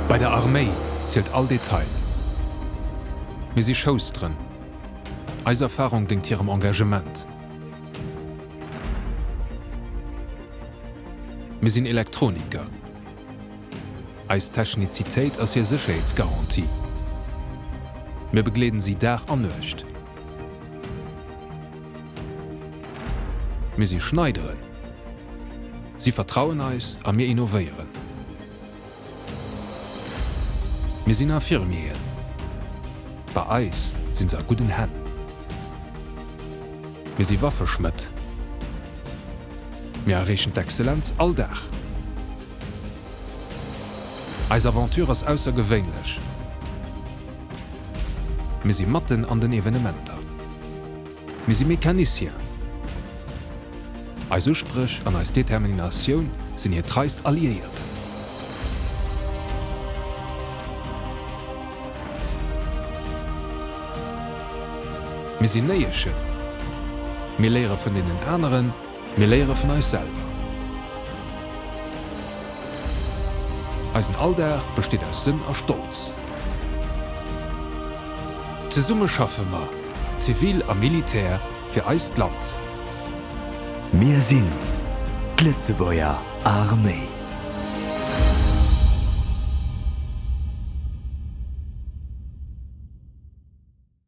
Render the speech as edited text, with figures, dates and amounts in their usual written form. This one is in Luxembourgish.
Bei der Arméi zielt all Detail. Mir si Schousteren. Eis Erfarung déngt hirem Engagement. Mir sinn Elektroniker. Eis Technizitéit ass hir Sécherheetsgarantie. Mir begleeden si Dag an Nuecht. Mir si Schneideren. Si vertrauen eis a mir innovéieren. Mir sinn Infirmieren. Bei eis sinn se a gudden Hänn. Mir si Waffeschmëdd. Mir erreechen d'Exzellenz all Dag. Eis Aventure ass aussergewéinlech. Mir si matten an den Evenementer. Mir si Mecanicien. Eis Uspréch an eis Determinatioun sinn hir treist Alliéierten. Mir sinn Néieschen. Mir léiere vun deenen aneren, mir léiere vun eis selwer. Eisen Alldag besteet aus Sënn a Stolz. Zesumme schaffe mer, zivil a Militär, fir eist Land. Mir sinn d'Lëtzebuerger Arméi.